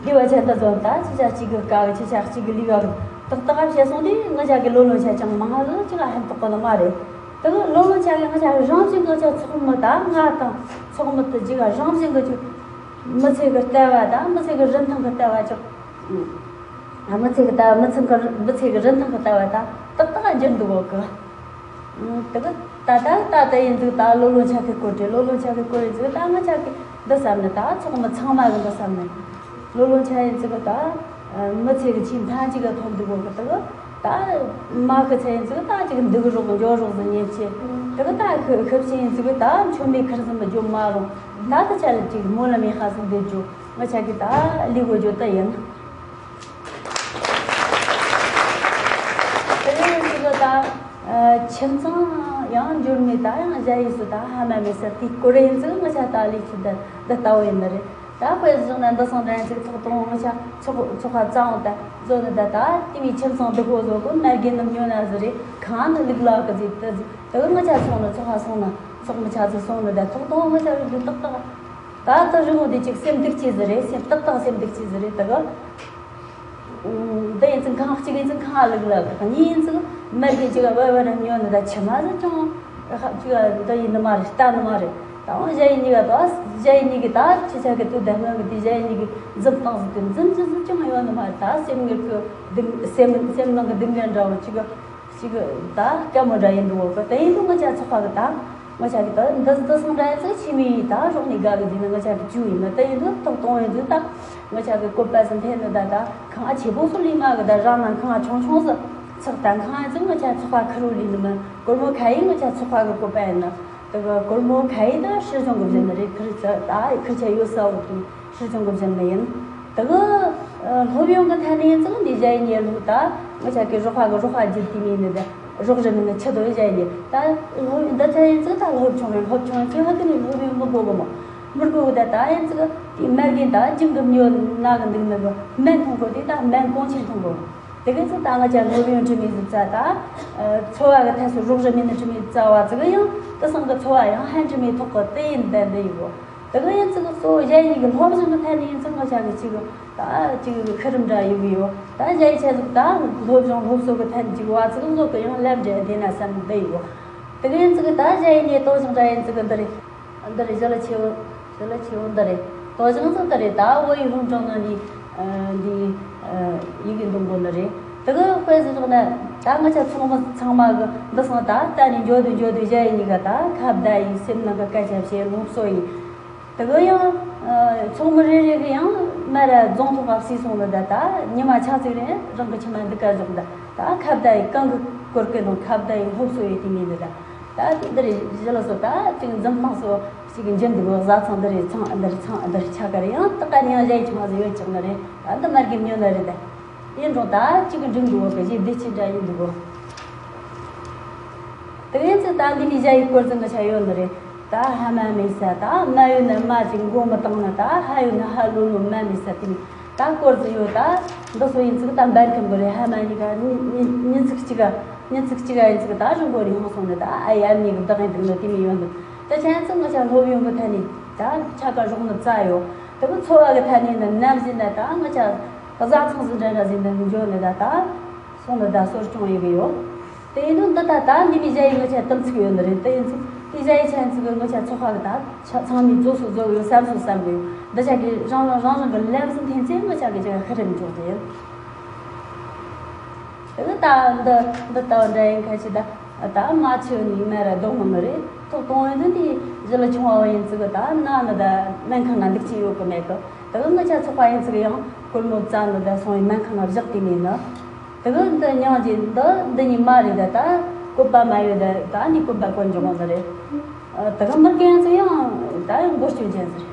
འདི་བ་ཆ་ད་ཚོ་ད་ཅི་ཆ་གཅིག་གི་དཀའ་གི་ཅི་ཆ་གཅིག་གི་ལུས་ག་གི་ཏག་ཏག་བཤད་སོང་དུས་ང་ཅག་གི་ལོ་ལོན་ཆ་ཅང་མང་ང་ལོ་ཅི་ག་ཧན་ཏོག་གི་ནི་མ་རེད། ད་གི་ལོ་ལོན་ཆ་གི་ང་ཅག་གི་རང་བཞིན་ང་ཅག་ཚོགས་མི་ད་ང་དང་ཚོགས་མི་དུ་ཅི་ག་རང་བཞིན་གི་ཅིག་མི་ཚེ་གི་ལྟ་བ་ད་མི་ཚེ་གི་རིན་ཐང་གི་ལྟ་བ་ཅིག་མི་ཚེ་གི་ལྟ་བ་མི་ཚེ་གི་མི་ཚེ་གི་རིན་ཐང་གི་ལྟ་བ་ད་ཏག་ཏག་འགྱུར་འདུག་གོ་གི། དེ་གི་ད་ད་ད་ད་ཡིན་ཙི་ད་ལོ་ལོན་ཆ་གི་སྐོར་དེ་ལོ་ལོན་ཆ་གི་སྐོར་ཡིན་ཙི་ད་ང་ཆ་གི་འདི་བསམ་ནི་ད་ཚོགས་མི་ཚང་མ་གི་འདི་བསམ་ནི། ལོ་ལོན་ཆ་ཡིན་ཙི་གི་ད་མི་ཚེ་གི་ཆེས་མཐའ་གཅིག་གི་ཐོན་འདུག་གོ་གི། དེ་གི་ད་མ་གི་ཚེ་ཡིན་ཙི་གི་ད་ཅིག་འདུག་རོགས་འགྱོ་རོགས་ཟི་ཉེ་ཆེ། དེ་གི་ད་ཤི་ཤི་བྱིན་ཡིན་ཙི་གི་ད་མཆོད་མེ་ཁུར་ཟིན་མི་འགྱོ་མ་རུང་། ད་ད་ཆ་ལ་ཅིག་མོ་ལ་མེ་ཁ་ཟིན་བསྡད་འགྱོ། ང་ཆ་གི་ད་ལི་གོ་འགྱོ་ད་ཡིན། དེ་རིང་ཅིག་ད་ཁྱིམ་ཚང་ཡང་འགྱུར་མེད། ད་ཡང་གཞན་ཡིན་སུ་ད་ཧ་མ་མེད་ས་དེ་སྐོར་ཡིན་ཙི་ང་ཆ་ད་ལས་ཆུ་ད་འདི་ལྟ་བུ་ཡིན་ནི་རེད། ད་དཔེ་བཞག་ན་འདི་སང་འདྲ་ཅིག་ཐོག་དང་ང་ཆ་ཚོགས་ཚོགས་ཁ་གཙང་བོ་ད་བཟོ་ནི་ད་ད་དེ་མི་ཁྱིམ་ཚང་འདི་ཧོ་བཟོ་གོ་མ་རྒན་ནམ་ཉོ་ན་ཟི་རེད། ཁང་ནི་ལུག་ལ་གི་ཟི་ད་ཟི་ད་ང་ཆ་སོང་ན་ཚོགས་ཁ་སོང་ན་ཚོགས་མི་ཆ་ཚོ་སོང་ནི་ད་ཐོག་དང་ང་ཆ་རུ་ཏག་ཏག་ད་ད་རི་མོ་དེ་ཅིག་སེམས་སྡུག་ཅི་ཟི་རེད། སེམས་ཏག་ཏག་སེམས་སྡུག་ཅི་ཟི་རེད་ད་གི། འདི་ཡིན་ཙང་ཁང་གཅིག་ཡིན་ཙང་ཁང་ལུག་ལ་གཉིས་ཡིན་ཙང་མར་གྱི་ཅིག་བ་བ་ར་ཉོ་ནི་ད་ཆི་མ་ཟི་ཅང་ཅིག་འདི་ཡིན་ནི་མ་རེད། ལྟ་ནི་མ་རེད། ད་འོང་གཞན་ཡིན་གཉིས་ཀ་ད་གཞན་ཡིན་གཉིས་ཀྱི་ད་ཆི་ཆ་གི་དུ་ད་སྔོན་གི་དེ་གཞན་ཡིན་གཉིས་ཀྱི་འཛུམ་སྟངས་ཟི་དེ་འཛུམ་ཅི་ཟི་ཅང་ཡོད་ནི་མ་རེད། ད་སེམས་ངེར་གི་སྡུག་སེམས་སེམས་ནང་གི་སྡུག་བསྔལ་འདྲ་བོ་ཅིག་གི་ཅིག་གི་ད་དཀའ་མོ་འདྲ་ཡིན་འདུག་གི། དེ་ཡིན་དུས་ང་ཅག་ཚོགས་པ་གི་ད་ང་ཅག་གི་ད་འདི་འདི་སང་འདྲ་ཡིན་ཙང་ཆི་མི་ཡིན་ད་རོགས་ནི་དགའ་གི་འདི་ནི་ང་ཅག་གི་རྒྱུ་ཡིན་ན། དེ་ཡིན་དུས་ཐོག་གཏོང་ཡིན་དུས་ད་ང་ཅག་གི་བཀོད་པ་ཟིན་འཐེན་ནི་ད་ད་ཁང་ཆེ་པོ་སུ་ལི་མ་གི་ད་རང་ན་ཁང་ཆུང་ཆུང་ཟི་ཚགས་ད་ཁང་ཡིན་ཙང་ང་ཅག་ཚོགས་པ་ཁུར་རུ་ལི་ནི་མི་སྒོར་མོ་ཁ་ཡིན་ང་ཅག་ཚོགས་པ་གི་བཀོད་པ་ཡིན་ན། དེ་གི་སྒོར་མོ་ཁ་ཡི་ད་སྲིད་གཞུང་གི་བཞིན་ནི་རེད། ཁིར་ཚ་ད་ཁིར་ཆ་ཡོད་ས་འོ་དེ་སྲིད་གཞུང་གི་བཞིན་ནི་ཡིན། དེ་གི་སློབ་ཡོན་གི་ཐད་ནས་ཡིན་ཙང་འདི་གཞན་ཡིན་ལྷུ་ད་ང་ཅག་གི་རོགས་པ་གི་རོགས་པ་བརྒྱུད་དེ་མིན་ནི་ད་རོགས་རི་མིན་ནི་ཆི་དོ་གཞན་ཡིན་ད་སློབ་འདི་ཚ་ཡིན་ཙང་ད་སློབ་ཆུང་རེད། སློབ་ཆུང་ཡིན་ཙང་ཧ་གི་ནི་སློབ་ཡོན་མི་དགོ་གི་མོ་མི་དགོ་གི། ད་ད་ཡིན་ཙང་དེ་མར་གིན་ད་ཅིང་གི་མྱོ་ན་གི་འདུག་ནི་གི་སྨན་འཐུང་དགོ་དེ་ད་སྨན་གོང་ཆེན་འཐུང་དགོ། དེ་གི་ཚོ་ད་ང་ཅག་སློབ་ཡོན་འབྲི་མི་ཟིག་ཙ་ད། འཚོ་བ་གི་ཐད་སུ་རོགས་རི་མི་ནི་འབྲི་མི་ཙ་བ་ཙི་གི་ཡང་དེ་སང་གི་འཚོ་བ་ཡང་ཧན་འབྲི་མི་ཐོག་གི་དེ་ཡིན་བསྡད་འདི་ཡི་གོ། དེ་གི་ཡིན་ཙི་གི་གཙོ་བོ་གཞན་ཡིན་གི་སློབ་སྦྱོང་གི་ཐད་ནས་ཡིན་ཙི་ང་ཅག་གི་ཅིག་གི་ད་ཅིག་གི་ཤི་རིམ་འདྲ་ཡོད་གི་ཡོད། ད་གཞན་ཡི་ཆ་ཟིག་ད་སློབ་སྦྱོང་སློབ་གསོ་གི་ཐད་ནས་ཅིག་བ་ཙི་གི་བཟོ་གི་ཡང་ལམ་འདྲ་འདི་ན་བསམ་འདི་ཡི་གོ། དེ་གི་ཡིན་ཙི་གི་ད་གཞན་ཡིན་ནས་ལྟོ་ཅང་འདྲ་ཡིན་ཙི་གི་འདི་རེད། འདི་རེད། ཞི་ལི་ཆེ་བོ། ཞི་ལི་ཆེ་བོ་འདི་རེད། དོ་ཞང་ཚོ་འདི་རེད། ད་བོད་ཡིག་སློབ་གྲྭ་ནང་ནས་འདི་ཡི་གེ་འདོན་གོ་ནི་རེད། དེ་གི་དཔེ་ཟིག་རག་ན་ད་ང་ཆ་ཚང་མ་ཚང་མ་གི་འདི་སང་ད་ལྟ་ནས་འགྱོ་དུས་འགྱོ་དུས་གཞས་ཡི་གཉིས་ཀ་ད་ཁ་བརྡ་ཡིན། སེམས་ནང་གི་སྐད་ཆ་བཤད། སློབ་གསོ་ཡིན། དེ་གི་ཡང་ཚོགས་མི་རེ་རེ་གི་ཡང་མ་ར་རྫོང་ཐོག་ག་སུས་སོང་ནི་ད། ད་ཉི་མ་ཆ་ཚིག་རེ་རང་གི་ཁྱིམ་མ་འདི་ག་བཞག་ད། ད་ཁ་བརྡ་ཡི་གང་གི་སྐོར་གི་ནང་ཁ་བརྡ་ཡི་སློབ་གསོ་ཡི་དེ་མིན་འདི་ད། ད་འདི་རེད། ཞི་ལི་སོ་ད་ཅིག་འཛིན་སྟངས་སོ་ཞིག་འགྱུར་འདུག་གོ། བཟའ་ཚང་འདི་རེད། ཚང་འདི་རེད། ཚང་འདི་རེད། ཆ་ག་རེ་ཡང་ད་ག་ནས་ཡང་གཞས་ཡི་ཆུང་མ་ཟིག་ཡོད་ཅིག་ནི་རེད། ད་འདི་མར་གི་ཉོ་ནི་རེད་ད། ཡིན་རུང་ད་གཅིག་གི་འགྲིག་འདུག་གོ། གི་གཞས་བདེ་སྐྱིད་འདྲ་ཡིན་འདུག་གོ། དེ་ཡིན་ཚེ་ད་འདི་ནས་གཞས་ཡི་སྐོར་ཚང་གི་ཆ་ཡོད་ནི་རེད། ད་ཕ་མ་མེད་ས། ད་མ་ཡོད་ན་མ་ཅིག་མགོ་མི་བཏང་ན། ད་ཕ་ཡོད་ན་ཕ་ལོ་ལོ་མ་མེད་ས། དེ་ནས་ད་སྐོར་ཚང་ཡོད། ད་འདི་སོ་ཡིན་ཚིག་ད་འབར་ཁམ་གི་རེད། ཕ་མ་གཉིས་ཀ་ཉིན་ཉིན་ཉིན་ཚིག་གཅིག་ག་ཉིན་ཚིག་གཅིག་ག་ཡིན་ཚིག་ད་རུ་མགོ་རེ་ཡོང་སོང་ནི། ད་ཨ་ཡ་གཉིས་གི་བདག་ཡིན་འདུག་ནི་དེ་མི་ཡོད་འདུག། ད་ཆ་ཡིན་ཚིག་ང་ཆ་སློབ་ཡོན་གི་ཐད་ནས་ད་ཆ་ག་རོགས་ནི་རྩ་ཡོད། དེ་གི་འཚོ་བ་གི་ཐད་ནས་ནི་ནམ་ཟིན་ན་ད་ང་ཆ་བཟའ་ཚང་ཟིན་འདྲ་འདྲ་ཟིན་ནི་འཇོག་ནི་ད་ད་སོང་ནི་ད་གསོ་སྐྱོང་ཡི་གི་ཡོད། དེ་ཡིན་དུས་འདི་ད་ད་འདི་མི་གཞས་ཡི་ངོ་ཆ་དམ་ཚིག་ཡོད་ནི་རེད། དེ་ཡིན་ཚེ་དེ་གཞས་ཡི་ཆ་ཚིག་གི་ངོ་ཆ་ཚོགས་པ་གི་ད་ཆ་ཚང་མས་རྫོགས་སུ་རྫོགས་ཡོད་བསམ་སུ་བསམ་གི་ཡོད། འདི་ཆ་གི་རང་རང་རང་རང་གི་ལམ་སུ་འཐེན་ཚེ་ངོ་ཆ་གི་ཆ་ཤི་རིམ་འཇོག་དེ་ཡིན། དེ་ད་འདི་འདི་ལྟ་བུ་འདྲ་ཡིན་ཁ་ཆེ་ད། ད་མ་ཆེ་ནི་མ་ར་གདོང་མི་ནི་རེད། ཐོག་གཏོང་ཡོད་དུས་འདི་གཞི་ལ་ཆུང་བ་ཡིན་ཚིག་གི་ད་ན་ནི་ད་སྨན་ཁང་ན་འདུག་ཅི་ཡོད་གི་མེད་གི། དེ་གི་ངི་ཆ་ཚོགས་པ་ཡིན་ཚིག་ཡང་སྒོར་མོ་བཙལ་ནི་ད་སོང་ཡི་སྨན་ཁང་ན་བཞག་དེ་ནས་ནི། དེ་གི་འདི་མྱང་རྗེས་འདི་འདི་གཉིས་མ་རེད། ད་ད་བཀོད་པ་མ་ཡོད། ད་ད་འདི་བཀོད་པ་གོན་འཇོག་གོ་ནི་རེད། དེ་གི་མི་རྒན་ཚོ་ཡང་ད་མགོ་སྐྱོན་ཅན་ཟེར།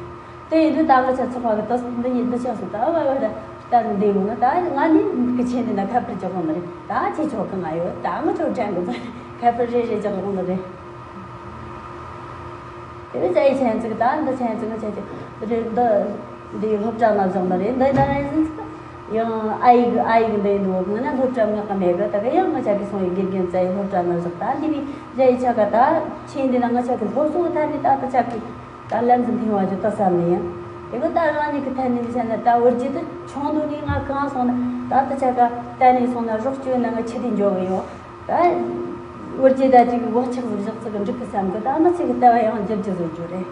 དེ་ཡིན་དུས་ད་ངི་ཆ་ཚོགས་པ་གི་ད་འདི་ཡིན་འདི་ཆ་སུ་ད་བ་བ་ད་ད་འདི་ཡོང་ན་ད་ང་ནི་གི་ཆེན་འདི་ན་ཁ་པར་རྒྱག་གོ་ནི་རེད། ད་ཁྱེད་ཆོ་གི་ང་ཡོད། ད་ངི་ཆོ་དྲན་གི་ཁ་པར་རེ་རེ་རྒྱག་གོ་ནི་རེད། དེ་བས་ཅ་ཡི་ཆན་ཚིག་ད་འདི་ཆན་ཚིག་ང་ཆ་ཆ་རེད། འདི་འདི་སློབ་གྲྭ་ན་བཞག་ནི་རེད། འདི་ན་ཡིན་ཚིག་ཡང་ཨ་ཡིག་ཨ་ཡིག་འདི་ཡིན་འདུག། ང་ན་སློབ་གྲྭ་ངག་གི་མེད་གི། ད་གི་ཡང་ང་ཆ་གི་སོང་ཡི་དགེ་རྒན་རྩ་ཡི་སློབ་གྲྭ་ན་བཞག། ད་འདི་བས་ཅ་ཡི་ཆ་ག་ད་ཆེ་འདི་ན་ང་ཆ་གི་སློབ་གསོ་ཐད་ནས་ད་ད་ཆ་གི་ད་ལམ་འཛིན་ཐེངས་བ་ཅུ་ད་བསམ་ནི་ཡིན། དེ་གི་ད་རང་ཉིད་ཀྱི་ཐད་ནས་བཤད་ན་ད་བར་རྒྱུད་དུ་ཆུང་དུས་ནས་ང་གང་སོང་ན་ད་ད་ཆ་ག་ད་ནས་སོང་ན་རོགས་སྐྱོན་ན་ང་ཆི་དེ་འཇོག་གི་ཡོད། ད་བར་གྱི་ད་ཅིག་བག་ཆགས་ཟིག་བཞག་ཚིག་གི་འགྲིག་གི་བསམ་གི། ད་མི་ཚེ་གི་ལྟ་བ་ཡང་འགྱུར་རྒྱུ་བཟོ་རྒྱུ་རེད།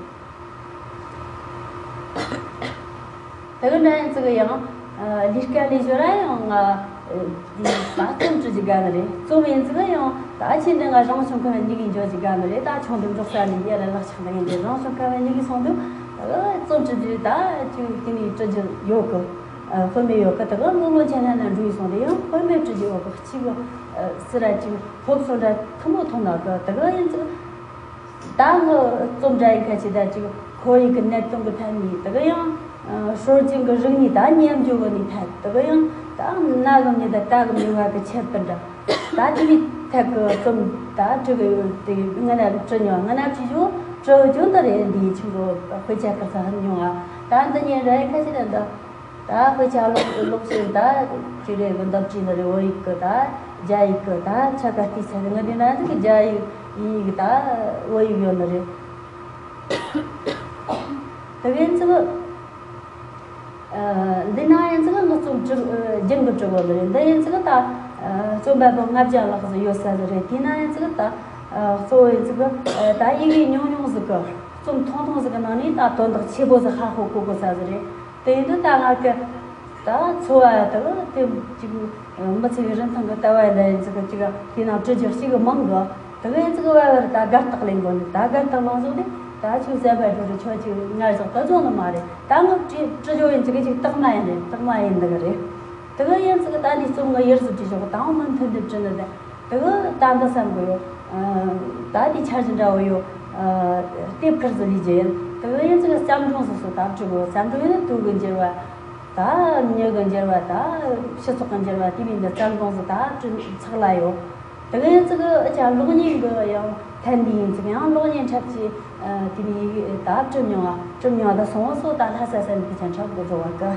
དེ་གི་འདྲ་ཡིན་ཚིག་གི་ཡང་ལས་ཀ་ལས་ཞོར་ར་ཡང་ང་དེ་ད་རྩོམ་འབྲི་རྒྱུ་དགའ་ནི་རེད། རྩོམ་ཡིན་ཚིག་གི་ཡང་ད་ཆེ་འདི་ང་རང་བྱུང་ཁམས་ཉིད་ཀྱི་འཇོག་རྒྱུ་དགའ་ནི་རེད། ད་ཆུང་དུ་འབྲོག་ས་ནས་ཡར་ལ་ལག་ཆགས་འདི་ཡིན་ཏེ་རང་བྱུང་ཁམས་ཉིད་ཀྱི་སོང་དུས་ད་རྩོམ་འབྲི་རྒྱུ་ད་ཅིག་དེ་ནས་འབྲི་རྒྱུ་ཡོད་གི། དཔེ་མེད་ཡོད་གི། དེ་གི་ལོ་ལོ་ཆེན་ལ་ན་འགྲོ་ཡི་སོང་དེ་ཡང་དཔེ་མེད་བྲི་རྒྱུ་ཡོད་གི། གཅིག་གི་སི་ར་གཅིག་སློབ་གསོ་འདྲ་ཐུན་མོང་ཐོག་ན་གི། དེ་གི་ཡིན་ཚིག་ད་ངི་རྩོམ་འདྲ་ཡིན་ཁ་ཆེ་ད་ཅིག་ཁོར་ཡུག་གི་གནད་དོན་གི་ཐད་ནས། དེ་གི་ཡང་སྲོལ་རྒྱུན་གི་རིག་གནས་ད་ཉམས་འགྱུར་གི་ནི་ཐད། དེ་གི་ཡང་ད་ན་གི་མྱི་ད་ད་གི་མྱི་བ་གི་ཁྱད་པར་འདྲ། ད་དེ་བའི་ཐད་གི་རྩོམ་ད་བྲི་གི་ཡོད་དེ། ང་ན་བྲི་མྱོང་། ང་ན་བྲི་ཞོ་བྲི་ཞོ་འདི་རེད། འདིའི་ཆུ་འགྲོ་དཔེ་ཆ་གི་ས་ཧམ་མྱོང་ང་། ད་འདི་ཉིན་རེ་ཁ་ཆེ་ད་འདི། ད་དཔེ་ཆ་ཀློག་ཀློག་བྱེད་ད་ཅི་རེད་གི། འདབ་ཆི་ནི་རེད། བོད་ཡིག་གི་ད་རྒྱ་ཡིག་གི་ད་ཆ་ག་ལྟོས་ཚེ་ང་འདི་ན་འདི་གི་རྒྱ་ཡིག་ཡིག་ད་བོད་ཡིག་ཡོད་ནི་རེད། དེ་གི་ཡིན་ཚིག་འདི་ན་ཡིན་ཚིག་ངི་རྩོམ་བྲི་རྒྱུན་གི་བྲི་དགོས་ནི་རེད། འདི་ཡིན་ཚིག་ད་རྩོམ་པ་པོ་ལྔ་བརྒྱ་ལྷག་ཙམ་ཡོད་ས་ཟིག་རེད། དེ་ན་ཡིན་ཚིག་ད་གཙོ་བོ་ཡིན་ཚིག་ད་ཡི་གེ་ཉུང་ཉུང་ཟིག་གི་རྩོམ་ཐུང་ཐུང་ཟིག་གི་ནང་ནས་ད་དོན་དག་ཆེ་བོ་ཟིག་ཧ་གོ་གོ་གོ་ས་ཟིག་རེད། དེ་ཡིན་དུས་ད་ང་གི་ད་འཚོ་བ་དང་དེ་ཅིག་མི་ཚེ་གི་རིན་ཐང་གི་ལྟ་བ་ཡིན་ད་ཡིན་ཚིག་ཅིག་དེ་ནང་བྲི་རྒྱུ་ཞིག་གི་མང་གི། དེ་གི་ཡིན་ཚིག་བར་བར་ད་དགའ་རྟགས་ལེན་དགོས་ནི། ད་དགའ་རྟགས་ལེན་ཟོག་དེ་ད་ཆུ་ཟན་པ་འགྲོ་རུ་ཆོ་ཅིག་ངར་ཟོག་ད་ཚོ་ནི་མ་རེད། ད་ངི་བྲི་བྲི་རྒྱུ་ཡིན་ཚིག་ཅིག་རྟགས་མ་ཡིན་རེད། རྟགས་མ་ཡིན་འདི་གི་རེད། དེ་གི་ཡིན་ཚིག་ད་འདི་རྩོམ་ངི་ཡུལ་སུ་བྲིས་ཞོག་དང་མི་མཐུན་དུ་བྲི་ནི་ད། དེ་གི་ད་འདི་བསམ་གི་ཡོད། ད་འདི་འཆར་གཞི་འདྲ་བོ་ཡོད། ལྟེབ་ཁུར་ཟིག་ལས་རྒྱུ་ཡིན། དེ་གི་ཡིན་ཚིག་བརྩམས་སྒྲུང་ཟིག་སོ་ད་བྲི་དགོས། བརྩམས་སྒྲུང་ཡིན་ན་དུས་གི་འགྱུར་བ། ད་མྱི་གི་འགྱུར་བ། ད་སྤྱི་ཚོགས་གི་འགྱུར་བ་དེ་མིན་འདི་བརྩམས་སྒྲུང་ཟིག་ད་བྲི་ཚག་ལ་ཡོད། དེ་གི་ཡིན་ཚིག་གི་ཨ་ཅག་གློག་བརྙན་གི་ཡང་ཐད་འདི་ཡིན་ཚིག་ཡང་གློག་བརྙན་འཁྲབ་ཀྱི་དེ་མིན་ད་བྲི་མྱོང་ང་། བྲི་མྱོང་ད་སོང་སོ་ད་ལྷ་ས་ས་ནས་དེ་ཅན་འཁྲབ་དགོས་བཟོ་བ་གི།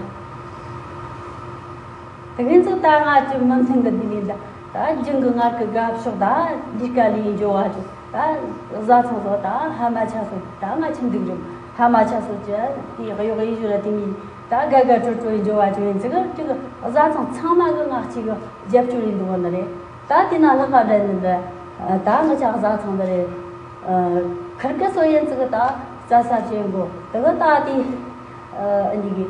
དེ་གི་ཚོ་ད་ང་ཅི་མི་མཐུན་གི་དེ་ལས་ད་ད་རྒྱུན་གི་ངར་གི་དགའ་ཕྱོགས་ད་ལས་ཀ་ལས་འགྱོ་བ་ཅིག་ད་བཟའ་ཚང་སོ་ད་ཕ་མ་ཆ་སོ་ད་ང་ཁྱིམ་འདུག་རུང་ཕ་མ་ཆ་སོ་ཅི་དེ་གཡོག་ཡི་ཞུ་ར་དེ་མི་ད་དགའ་དགའ་སྤྲོ་སྤྲོ་ཡི་འགྱོ་བ་ཅིག་ཡིན་ཚིག་གི་ཅིག་བཟའ་ཚང་ཚང་མ་གི་ང་གཅིག་གི་རྒྱབ་སྐྱོར་ཡིན་འདུག་བ་ནི་རེད། ད་དེ་ན་ལྷག་ག་འདྲ་ནི་འདྲ་ད་ང་ཅག་བཟའ་ཚང་འདི་རེད། ཁིར་ཀི་སོ་ཡིན་ཚིག་གི་ད། རྩྭ་ས་བྱེད་དགོ། དེ་ག་ད་དེ་ཨ་ནི་གི་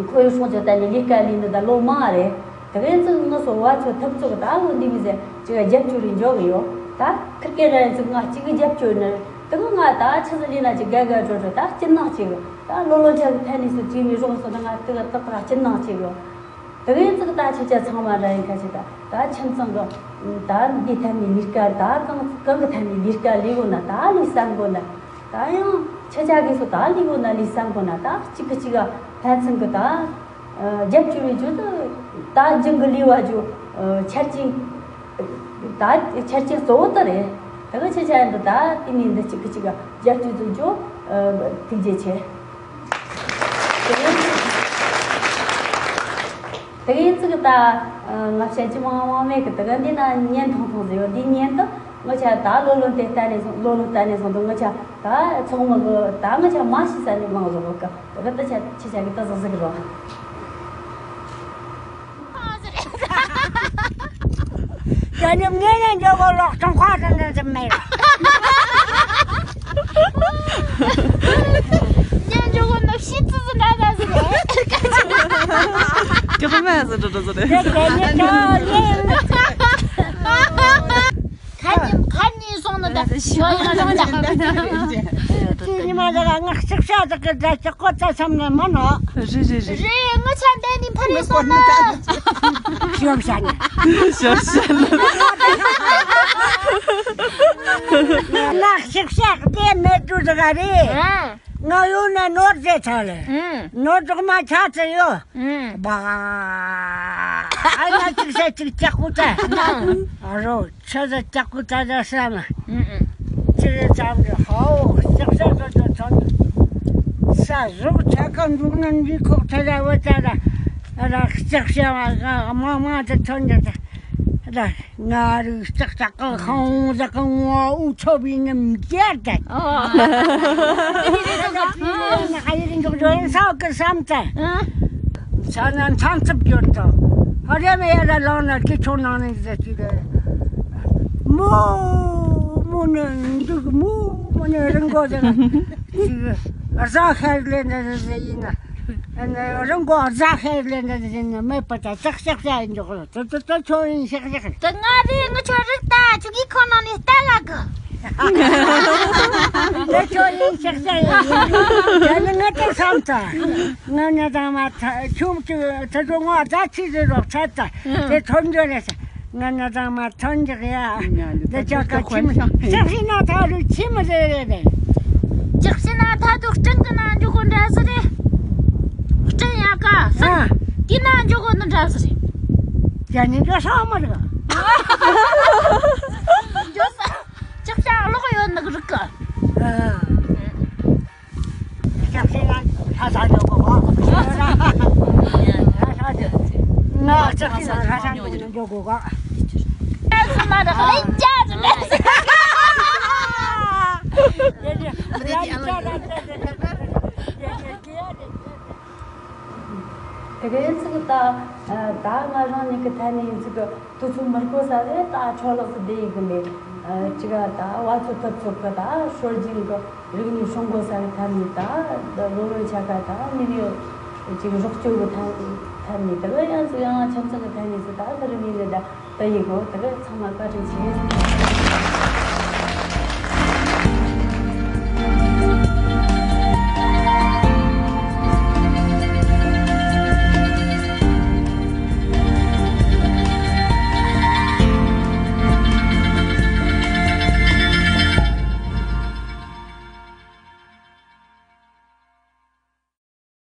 ཁོ་ཡི་སྲུང་ཅི་ད་ནི་ལས་ཀ་ལས་ནི་ད་ལོ་མང་རེད། དེ་ག་ཡིན་ཙང་ང་ཚོ་བ་ཚོ་ཐབས་ཚུགས་ད་ལོ་འདི་མི་ཟེར་ཅིག་རྒྱབ་སྐྱོར་རེ་འཇོག་གི་ཡོད། ད་ཁིར་ཀེ་ར་ཡིན་ཙང་ང་གཅིག་གི་རྒྱབ་སྐྱོར་ནི་དེ་ག་ང་ད་ཆི་ཟིག་ལས་ན་ཅིག་དགའ་དགའ་སྤྲོ་སྤྲོ་ད་སྐྱིད་སྣང་ཅིག་ད་ལོ་ལོ་ཆ་གི་ཐད་ནས་སུ་ཅིག་མི་རོགས་སོ་ད་ང་དེ་ག་ཏག་ཏག་སྐྱིད་སྣང་ཅིག་ཡོད། དེ་ག་ཡིན་ཙང་ད་ཁྱེད་ཅག་ཚང་མ་ར་ཡིན་ཁ་ཅིག་ད་ད་ཁྱིམ་ཚང་གི་ད་འདི་ཐད་ནས་ལས་ཀ་ད་གང་གང་གི་ཐད་ནས་ལས་ཀ་ལས་དགོ་ན་ད་ལས་བསམ་དགོ་ན་ད་ཡང་ཁྱེད་ཅག་གིས་སུ་ད་ལས་དགོ་ན་ལས་བསམ་དགོ་ན་ད་གཅིག་གི་གཅིག་ག་ཕན་ཚུན་གི་ད་རྒྱབ་སྐྱོར་བའི་རྒྱུ་དུ་ད་རྒྱུན་གི་ལས་བ་རྒྱུ་ཆ་རྐྱེན་ད་ཆ་རྐྱེན་གཙོ་བོ་དེ་རེད། དེ་ག་ཁྱེད་ཅག་ཡིན་དུ་ད་དེ་ནས་འདི་གཅིག་གི་གཅིག་ག་རྒྱབ་སྐྱོར་དུ་རྒྱུ་ཐུགས་རྗེ་ཆེ། དེ་ག་ཡིན་ཙི་གི་ད་ང་བཤད་ཀྱི་མང་མང་མེད་གི། དེ་ག་འདི་ན་བརྙན་ཐུང་ཐུང་ཟེར་ཡོད། འདི་བརྙན་དུ་ངོ་ཆ་ད་ལོ་ལོན་དེ་ལྟ་ནས་སོང་། ལོ་ལོན་ལྟ་ནས་སོང་དུ་ངོ་ཆ་ད་ཚོགས་མི་གི་ད་ངོ་ཆ་མ་ཤི་ས་ནས་མང་བཟོ་གི། དེ་ག་ད་ཆ་ཆི་ཆ་གི་ད་ཟི་ཟི་གི་རོ། ཀྱ་ནི་ངས་ཡང་འཇོག་གོ་ལོག་ཐོང་ཁ་ཐོན་ཐོན་ཙམ་མེད། ངས་འཇོག་གོ་ནོ་ཤི་ཙི་ཙི་འདྲ་ད་ཟི་རེད། ཀྱ་ཁོ་མེད་ཟི་འགྲོ་འགྲོ་ཟི་རེད། ཁ་ཉིན་ཁ་ཉིན་སོང་ནི་ད་ཞོ་ཡང་རང་ད། ཅི་ཉི་མ་ད་ང་ཤག་ཤག་ད་གི་ད་ཅག་གོ་ད་སམ་ན་མ་ནོ། རེད་རེད་རེད། རེད། ངོ་ཆ་འདས་ནི་ཕ་རེད་སོང་ན། ཤོབ་ཤ་ནི། ཤོབ་ཤ་ནི། ང་ཤག་ཤག་དེ་མེད་དུ་ད་ག་རེད། ང་ཡོད་ན་ནོར་ཟེར་ཚར་ལེ། ནོར་རྫོགས་མ་ཆ་ཚེ་ཡོད། བ། ཨ་ན་ཅིག་ས་ཅིག་ཅག་གོ་ད། ཨ་རོ། ཆ་ཟ་ལྕགས་ཀུ་ད་ཟ་ས་མ། ཨུ་ཨུ། ཅི་རེད་ཙམ་རེད་ཧའོ་ལྕགས་ས་ཟ་ཟ་ཚོ་ནི། ས་ཟོག་ཆ་ཀ་འདུག་ན་འདི་ཁོག་ཐ་ལ་བ་ད་ལ་ལ་ལྕགས་ས་མ་མ་མ་ད་ཚོ་ནི་ད་ལ་ང་རུ་ལྕགས་ས་ཀ་ཁང་ཟ་ཀ་ངོ་འུ་ཚོ་བི་ནི་མཇལ་ད། ཨོ། ཨ་ཡི་རིང་འཇོག་འཇོག་ཡིན་ས་ཀི་བསམ་ད། ཨ། ས་ན་མཚམས་ཚབ་ཡོད་དོ། ཧ་རེ་མེ་ཡ་ལ་ལོང་ན་ཀི་ཆོ་ནང་ནས་ཟེར་གྱི་རེད། མོ་མོ་ནི་འདུག་མོ་མོ་ནི་རིང་གོ་ཟེར་ན། ཅིག་རྫ་ཤར་ལེ་འདྲ་ཟེར་ཡིན་ན། རིང་གོ་རྫ་ཤར་ལེ་འདྲ་ཟེར་ན་མེད་པ་ད་ཙག་ཙག་ཙག་ཡིན་འཇོག་ལ་ཏོ་ཏོ་ཏོ་ཆོ་ཡིན་ཤག་ཤག་ད་ང་རེ་ང་ཆོ་རིག་ད་ཆུ་གི་ཁོ་ན་ནི་ལྟ་ལ་གི། ད་ཆོ་ཡིན་ཤག་ཤག་ཡིན། ད་ནི་ང་ཏོ་བསམ་ཚ། ང་ཉ་དང་མ་ཐ་ཁྱུམ་གྱི་ཐ་ཆུ་ངོ་ད་ཆི་ཟེར་རོགས་ཚ་ད་དེ་ཐོན་རྒྱུ་རེད་ས། ང་ཉ་དང་མ་ཐོན་རྒྱུ་ཡ། འདི་ཅག་ག་ཁྱིམ་ཤག་ཤི་ན་ཐ་རུ་ཁྱིམ་རེ་རེ་རེད། ཅག་ཤི་ན་ཐ་དུ་སྤྲིན་གི་ནང་འཇུག་གོ་འདྲ་ཟེར་རེད། སྤྲིན་ཡ་ཀ་ས་ཨ། དེ་ནང་འཇུག་གོ་ནི་འདྲ་ཟེར་རེད། ཡ་ནི་འདྲ་ས་མ་རེད། འཇུག་ས་ཅག་ཅག་ལོག་ཡོད་ནི་རིག་གི། ཨ། ལྕགས་ཤིང་ལ་ལྷ་ས་འཇོག་གོ་གོ། ལྕགས་ཤིང་ལ་ལྷ་ས་འཇོག་གོ་གོ། དེ་ག་ཡིན་ཚིག་ད་ད་ང་རང་ཉིད་ཀྱི་ཐད་ནས་ཡིན་ཚིག་དུས་ཚོད་མི་དགོས་ས་རེད། ད་འཕྲོ་བརླག་ཏུ་བསྡད་ཡིན་གི་མེད། ཅི་ག་ད་བ་ཚོ་ཐབས་ཚུགས་གི་ད་སྲོལ་རྒྱུན་གི་རིག་གནས་སྲུང་འགོ་ས་གི་ཐད་ནས་ད་ལོ་ལོན་ཆ་ག་ད་མི་རིགས་ཅིག་རོགས་སྐྱོར་གི་ཐད་ཐད་ནས་དེ་ག་ཡང་ཚིག་ཡང་ཁྱིམ་ཚང་གི་ཐད་ནས་ཚིག་ད་ད་རིག་གནས་ལས་ད་ད་ཡིན་གོ། དེ་ག་ཚང་མ་བཀའ་དྲིན་ཆེ།